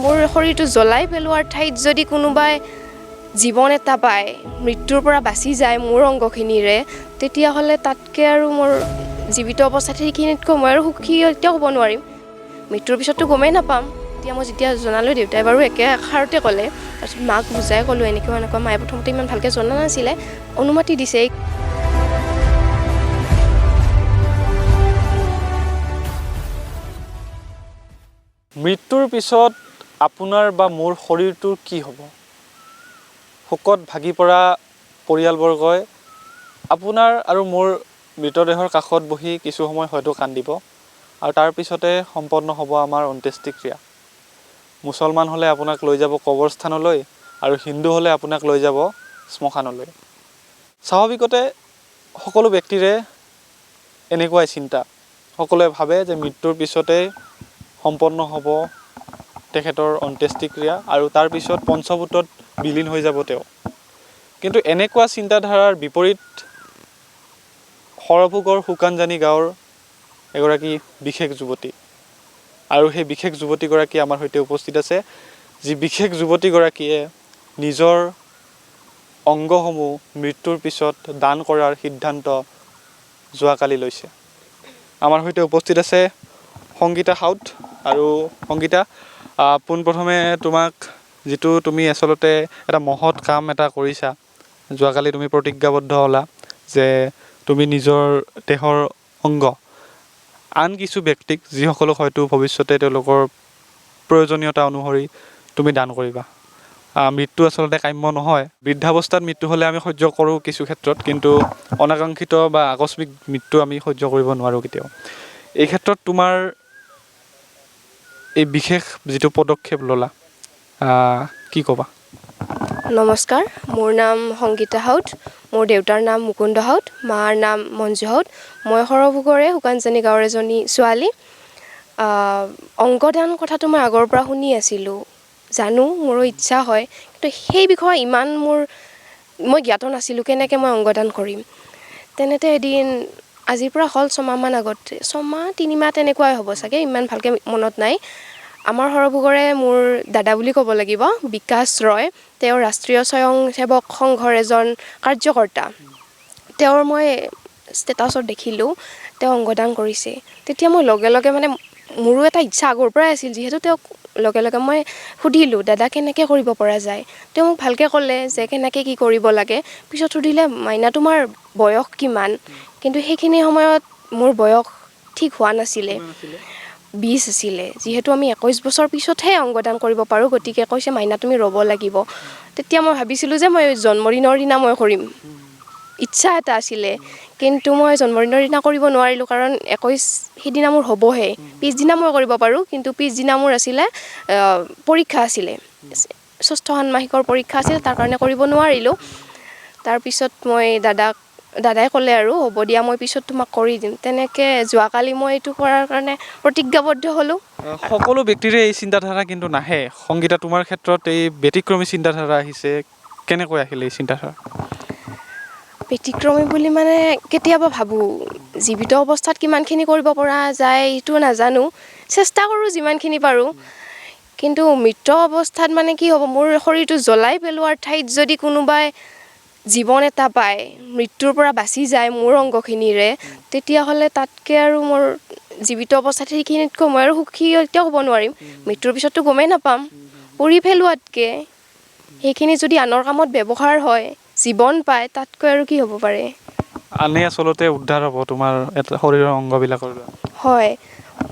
মোৰ শৰীৰটো জ্বলাই পেলোৱাৰ ঠাইত যদি কোনোবাই জীৱন এটা পায়, মৃত্যুৰ পৰা বাচি যায় মোৰ অংগখিনিৰে, তেতিয়াহ'লে তাতকৈ আৰু মোৰ জীৱিত অৱস্থাত সেইখিনিতকৈ মই আৰু সুখী এতিয়াও হ'ব নোৱাৰিম। মৃত্যুৰ পিছততো গমেই নাপাম। তেতিয়া মই যেতিয়া জনালোঁ, দেউতাই বাৰু একে এষাৰতে ক'লে। তাৰপিছত মাক বুজাই ক'লোঁ এনেকুৱা এনেকুৱা। মায়ে প্ৰথমতে ইমান ভালকৈ জনা নাছিলে, অনুমতি দিছে। মৃত্যুৰ পিছত আপোনাৰ বা মোৰ শৰীৰটোৰ কি হ'ব? শোকত ভাগি পৰা পৰিয়ালবৰ্গই আপোনাৰ আৰু মোৰ মৃতদেহৰ কাষত বহি কিছু সময় হয়তো কান্দিব আৰু তাৰ পিছতে সম্পন্ন হ'ব আমাৰ অন্ত্যেষ্টিক্ৰিয়া। মুছলমান হ'লে আপোনাক লৈ যাব কবৰস্থানলৈ আৰু হিন্দু হ'লে আপোনাক লৈ যাব শ্মশানলৈ। স্বাভাৱিকতে সকলো ব্যক্তিৰে এনেকুৱাই চিন্তা। সকলোৱে ভাবে যে মৃত্যুৰ পিছতে সম্পন্ন হ'ব তেখেতৰ অন্ত্যেষ্টিক্ৰিয়া আৰু তাৰ পিছত পঞ্চভূতত বিলীন হৈ যাব তেওঁ। কিন্তু এনেকুৱা চিন্তাধাৰাৰ বিপৰীত সৰভোগৰ শুকানজানী গাঁৱৰ এগৰাকী বিশেষ যুৱতী, আৰু সেই বিশেষ যুৱতীগৰাকী আমাৰ সৈতে উপস্থিত আছে, যি বিশেষ যুৱতীগৰাকীয়ে নিজৰ অংগসমূহ মৃত্যুৰ পিছত দান কৰাৰ সিদ্ধান্ত যোৱাকালি লৈছে। আমাৰ সৈতে উপস্থিত আছে সংগীতা সাউদ। আৰু সংগীতা, পোনপ্ৰথমে তোমাক যিটো তুমি আচলতে এটা মহৎ কাম এটা কৰিছা, যোৱাকালি তুমি প্ৰতিজ্ঞাবদ্ধ হ'লা যে তুমি নিজৰ দেহৰ অংগ আন কিছু ব্যক্তিক, যিসকলক হয়তো ভৱিষ্যতে তেওঁলোকৰ প্ৰয়োজনীয়তা অনুসৰি তুমি দান কৰিবা। মৃত্যু আচলতে কাম্য নহয়। বৃদ্ধাৱস্থাত মৃত্যু হ'লে আমি সহ্য কৰোঁ কিছু ক্ষেত্ৰত, কিন্তু অনাকাংক্ষিত বা আকস্মিক মৃত্যু আমি সহ্য কৰিব নোৱাৰোঁ কেতিয়াও। এই ক্ষেত্ৰত তোমাৰ এই বিশেষ যিটো পদক্ষেপ ল'লা, কি ক'বা? নমস্কাৰ, মোৰ নাম সংগীতা সাউদ, মোৰ দেউতাৰ নাম মুকুন্দ সাউদ, মাৰ নাম মঞ্জু সাউদ। মই সৰভোগৰে শুকানজানী গাঁৱৰ এজনী ছোৱালী। অংগদান কথাটো মই আগৰ পৰা শুনি আছিলোঁ, জানো, মোৰো ইচ্ছা হয়, কিন্তু সেই বিষয়ে ইমান মই জ্ঞাত নাছিলোঁ কেনেকৈ মই অংগদান কৰিম। তেনেতে এদিন, আজিৰ পৰা হ'ল ছমাহমান আগত, ছমাহ তিনিমাহ তেনেকুৱাই হ'ব চাগে, ইমান ভালকৈ মনত নাই। আমাৰ সৰভোগৰে মোৰ দাদা বুলি ক'ব লাগিব, বিকাশ ৰয়, তেওঁ ৰাষ্ট্ৰীয় স্বয়ংসেৱক সংঘৰ এজন কাৰ্যকৰ্তা। তেওঁৰ মই ষ্টেটাছত দেখিলোঁ তেওঁ অংগদান কৰিছে। তেতিয়া মই লগে লগে মানে মোৰো এটা ইচ্ছা আগৰ পৰাই আছিল, যিহেতু তেওঁক লগে লগে মই সুধিলোঁ, দাদা কেনেকৈ কৰিব পৰা যায়? তেওঁ মোক ভালকৈ ক'লে যে কেনেকৈ কি কৰিব লাগে। পিছত সুধিলে, মাইনা তোমাৰ বয়স কিমান? কিন্তু সেইখিনি সময়ত মোৰ বয়স ঠিক হোৱা নাছিলে, 20 আছিলে। যিহেতু আমি 21 বছৰ পিছতহে অংগদান কৰিব পাৰোঁ, গতিকে কৈছে মাইনা তুমি ৰ'ব লাগিব। তেতিয়া মই ভাবিছিলোঁ যে মই জন্মদিনৰ দিনা মই কৰিম, ইচ্ছা এটা আছিলে, কিন্তু মই জন্মদিনৰ দিনা কৰিব নোৱাৰিলোঁ, কাৰণ 21 সিদিনা মোৰ হ'বহে, পিছদিনা মই কৰিব পাৰোঁ, কিন্তু পিছদিনা মোৰ আছিলে পৰীক্ষা আছিলে, ষষ্ঠ ষান্মাসিকৰ পৰীক্ষা আছিলে, তাৰ কাৰণে কৰিব নোৱাৰিলোঁ। তাৰপিছত মই দাদাই ক'লে আৰু হ'ব দিয়া, মই পিছত তোমাক কৰি দিম। তেনেকৈ যোৱাকালি মই এইটো কৰাৰ কাৰণে প্ৰতিজ্ঞাবদ্ধ হ'লোঁ। সকলো ব্যক্তিৰে এই চিন্তাধাৰা কিন্তু নাহে। সংগীতা, তোমাৰ ক্ষেত্ৰত এই ব্যতিক্ৰমী চিন্তাধাৰা আহিছে, কেনেকৈ আহিলে এই চিন্তাধাৰা? ব্যতিক্ৰমী বুলি মানে কেতিয়াবা ভাবোঁ, জীৱিত অৱস্থাত কিমানখিনি কৰিব পৰা যায় সেইটো নাজানো, চেষ্টা কৰোঁ যিমানখিনি পাৰোঁ, কিন্তু মৃত অৱস্থাত মানে কি হ'ব, মোৰ শৰীৰটো জ্বলাই পেলোৱাৰ ঠাইত যদি কোনোবাই জীৱন এটা পায়, মৃত্যুৰ পৰা বাচি যায় মোৰ অংগখিনিৰে, তেতিয়াহ'লে তাতকৈ আৰু মোৰ জীৱিত অৱস্থাত সেইখিনিতকৈ মই আৰু সুখী এতিয়াও হ'ব নোৱাৰিম। মৃত্যুৰ পিছততো গমেই নাপাম। পুৰি পেলোৱাতকৈ সেইখিনি যদি আনৰ কামত ব্যৱহাৰ হয়, জীৱন পায়, তাতকৈ আৰু কি হ'ব পাৰে? আনে আচলতে উদ্ধাৰ হ'ব তোমাৰ এটা শৰীৰৰ অংগবিলাকৰ দ্বাৰা। হয়,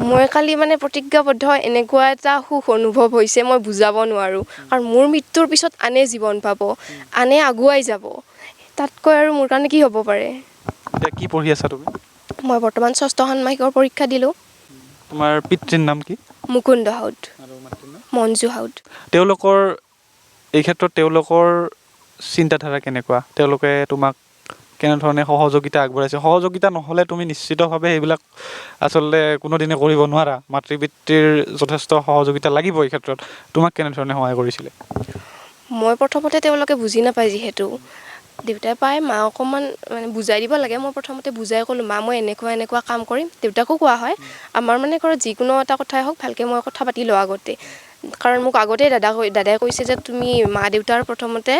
মই কালি মানে প্ৰতিজ্ঞাবদ্ধ এনেকুৱা এটা সুখ অনুভৱ হৈছে, মই বুজাব নোৱাৰোঁ। কাৰণ মোৰ মৃত্যুৰ পিছত আনে জীৱন পাব, আনে আগুৱাই যাব, তাতকৈ আৰু মোৰ কাৰণে কি হ'ব পাৰে? এতিয়া কি পঢ়ি আছা তুমি? মই বৰ্তমান ষষ্ঠ ষান্মাসিকৰ পৰীক্ষা দিলোঁ। তোমাৰ পিতৃৰ নাম কি? মুকুন্দ সাউদ। আৰু মাতৃৰ নাম? মঞ্জু সাউদ। এই ক্ষেত্ৰত তেওঁলোকৰ চিন্তাধাৰা কেনেকুৱা? তেওঁলোকে তোমাক কেনেধৰণে সহযোগিতা আগবঢ়াইছে? সহযোগিতা নহ'লে তুমি নিশ্চিতভাৱে সেইবিলাক আচলতে কোনোদিনে কৰিব নোৱাৰা। মাতৃ পিতৃৰ যথেষ্ট সহযোগিতা লাগিব এই ক্ষেত্ৰত। তোমাক কেনেধৰণে সহায় কৰিছিলে? মই প্ৰথমতে তেওঁলোকে বুজি নাপায়, যিহেতু দেউতাই পায়, মা অকণমান মানে বুজাই দিব লাগে। মই প্ৰথমতে বুজাই ক'লোঁ, মা মই এনেকুৱা এনেকুৱা কাম কৰিম। দেউতাকো কোৱা হয়, আমাৰ মানে ঘৰত যিকোনো এটা কথাই হওক ভালকৈ মই কথা পাতি লওঁ আগতে। কাৰণ মোক আগতেই দাদাই কৈছে যে তুমি মা দেউতাৰ প্ৰথমতে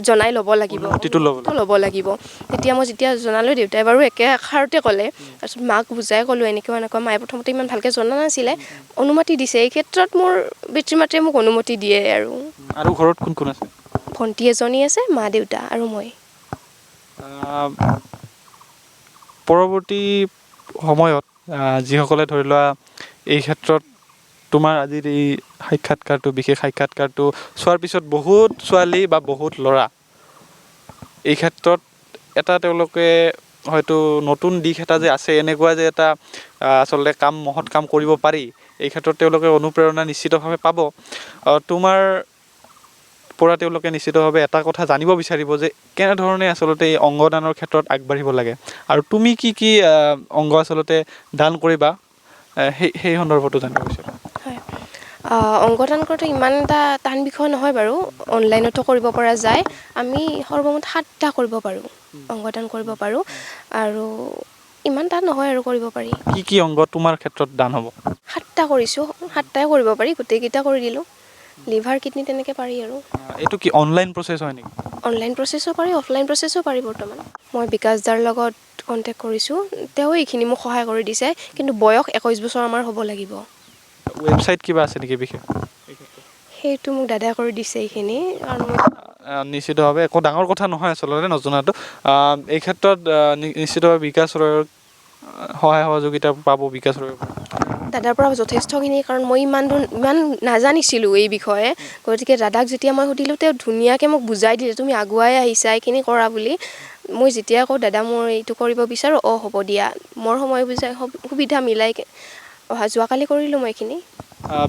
জনাই ল'ব লাগিব, অনুমতিটো ল'ব লাগিব। ল'ব লাগিব। তেতিয়া মই যেতিয়া জনালোঁ, দেউতাই বাৰু একে এষাৰতে ক'লে। তাৰপিছত মাক বুজাই ক'লোঁ এনেকুৱা এনেকুৱা। মায়ে প্ৰথমতে ইমান ভালকৈ জনা নাছিলে, অনুমতি দিছে। এই ক্ষেত্ৰত মোৰ পিতৃ মাতৃয়ে মোক অনুমতি দিয়ে। আৰু আৰু ঘৰত কোন কোন আছে? ভণ্টি এজনী আছে, মা দেউতা আৰু মই। পৰৱৰ্তী সময়ত যিসকলে ধৰি লোৱা এই ক্ষেত্ৰত তোমাৰ আজিৰ এই সাক্ষাৎকাৰটো, বিশেষ সাক্ষাৎকাৰটো চোৱাৰ পিছত বহুত ছোৱালী বা বহুত ল'ৰা এই ক্ষেত্ৰত এটা তেওঁলোকে হয়তো নতুন দিশ এটা যে আছে, এনেকুৱা যে এটা আচলতে কাম, মহৎ কাম কৰিব পাৰি, এই ক্ষেত্ৰত তেওঁলোকে অনুপ্ৰেৰণা নিশ্চিতভাৱে পাব। তোমাৰ পৰা তেওঁলোকে নিশ্চিতভাৱে এটা কথা জানিব বিচাৰিব যে কেনেধৰণে আচলতে এই অংগদানৰ ক্ষেত্ৰত আগবাঢ়িব লাগে আৰু তুমি কি কি অংগ আচলতে দান কৰিবা, সেই সন্দৰ্ভতো জানিব বিচাৰোঁ। হয়, অংগদান কৰাটো ইমান এটা টান বিষয় নহয় বাৰু, অনলাইনতো কৰিব পৰা যায়। আমি সৰ্বমুঠ 7টা কৰিব পাৰোঁ, অংগদান কৰিব পাৰোঁ, আৰু ইমান টান নহয় আৰু কৰিব পাৰি। কি কি অংগ তোমাৰ ক্ষেত্ৰত দান হ'ব? 7টা কৰিছোঁ, 7টাই কৰিব পাৰি, গোটেইকেইটা কৰি দিলোঁ। লিভাৰ, কিডনী তেনেকৈ পাৰি আৰু। এইটো কি অনলাইন প্ৰচেছ হয় নেকি? অনলাইন প্ৰচেছো পাৰি, অফলাইন প্ৰচেছো পাৰি। বৰ্তমান মই বিকাশ দাৰ লগত কণ্টেক্ট কৰিছোঁ, তেওঁ এইখিনি মোক সহায় কৰি দিছে। কিন্তু বয়স 21 বছৰ আমাৰ হ'ব লাগিব। ৱেবছাইট কিবা আছে নেকি বিশেষ? সেইটো মোক দাদাই কৰি দিছে এইখিনি। কাৰণ মই নিশ্চিতভাৱে একো ডাঙৰ কথা নহয় আচলতে নজনাটো। এই ক্ষেত্ৰত নিশ্চিতভাৱে বিকাশ ৰয়ৰ সহায় সহযোগিতা পাব বিকাশ ৰয়ৰ পৰা। দাদাৰ পৰা যথেষ্টখিনি, কাৰণ মই ইমান দূৰ ইমান নাজানিছিলোঁ এই বিষয়ে, গতিকে দাদাক যেতিয়া মই সুধিলোঁ তেওঁ ধুনীয়াকৈ মোক বুজাই দিলে, তুমি আগুৱাই আহিছা এইখিনি কৰা বুলি। মই যেতিয়া কওঁ দাদা মই এইটো কৰিব বিচাৰোঁ, অঁ হ'ব দিয়া, মোৰ সময় বুজাই সুবিধা মিলাই অহা যোৱাকালি কৰিলোঁ মই এইখিনি।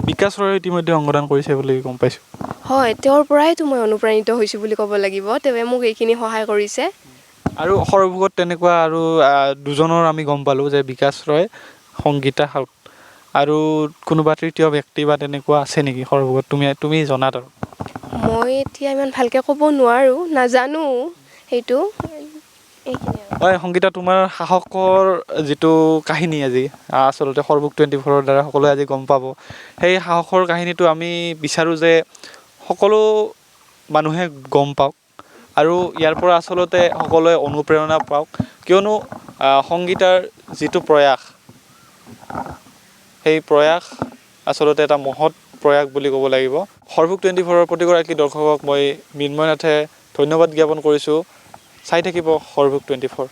বিকাশ ৰয়ে ইতিমধ্যে অংগদান কৰিছে বুলি গম পাইছোঁ। হয়, তেওঁৰ পৰাইতো মই অনুপ্ৰাণিত হৈছোঁ বুলি ক'ব লাগিব, তেওঁৱে মোক এইখিনি সহায় কৰিছে। আৰু সৰভোগত তেনেকুৱা আৰু দুজনৰ আমি গম পালোঁ যে বিকাশ ৰয়, সংগীতা সাউত, আৰু কোনোবা তৃতীয় ব্যক্তি বা তেনেকুৱা আছে নেকি সৰভোগত তুমি জনাত? আৰু মই এতিয়া ইমান ভালকৈ ক'ব নোৱাৰোঁ, নাজানো সেইটো, এইখিনি আৰু। হয় সংগীতা, তোমাৰ সাহসৰ যিটো কাহিনী আজি আচলতে সৰভোগ 24ৰ দ্বাৰা সকলোৱে আজি গম পাব, সেই সাহসৰ কাহিনীটো আমি বিচাৰোঁ যে সকলো মানুহে গম পাওক আৰু ইয়াৰ পৰা আচলতে সকলোৱে অনুপ্ৰেৰণা পাওক। কিয়নো সংগীতাৰ যিটো প্ৰয়াস, সেই প্ৰয়াস আচলতে এটা মহৎ প্ৰয়াস বুলি ক'ব লাগিব। সৰভোগ 24ৰ প্ৰতিগৰাকী দৰ্শকক মই মৃন্ময় নাথে ধন্যবাদ জ্ঞাপন কৰিছোঁ। চাই থাকিব সৰভোগ 24।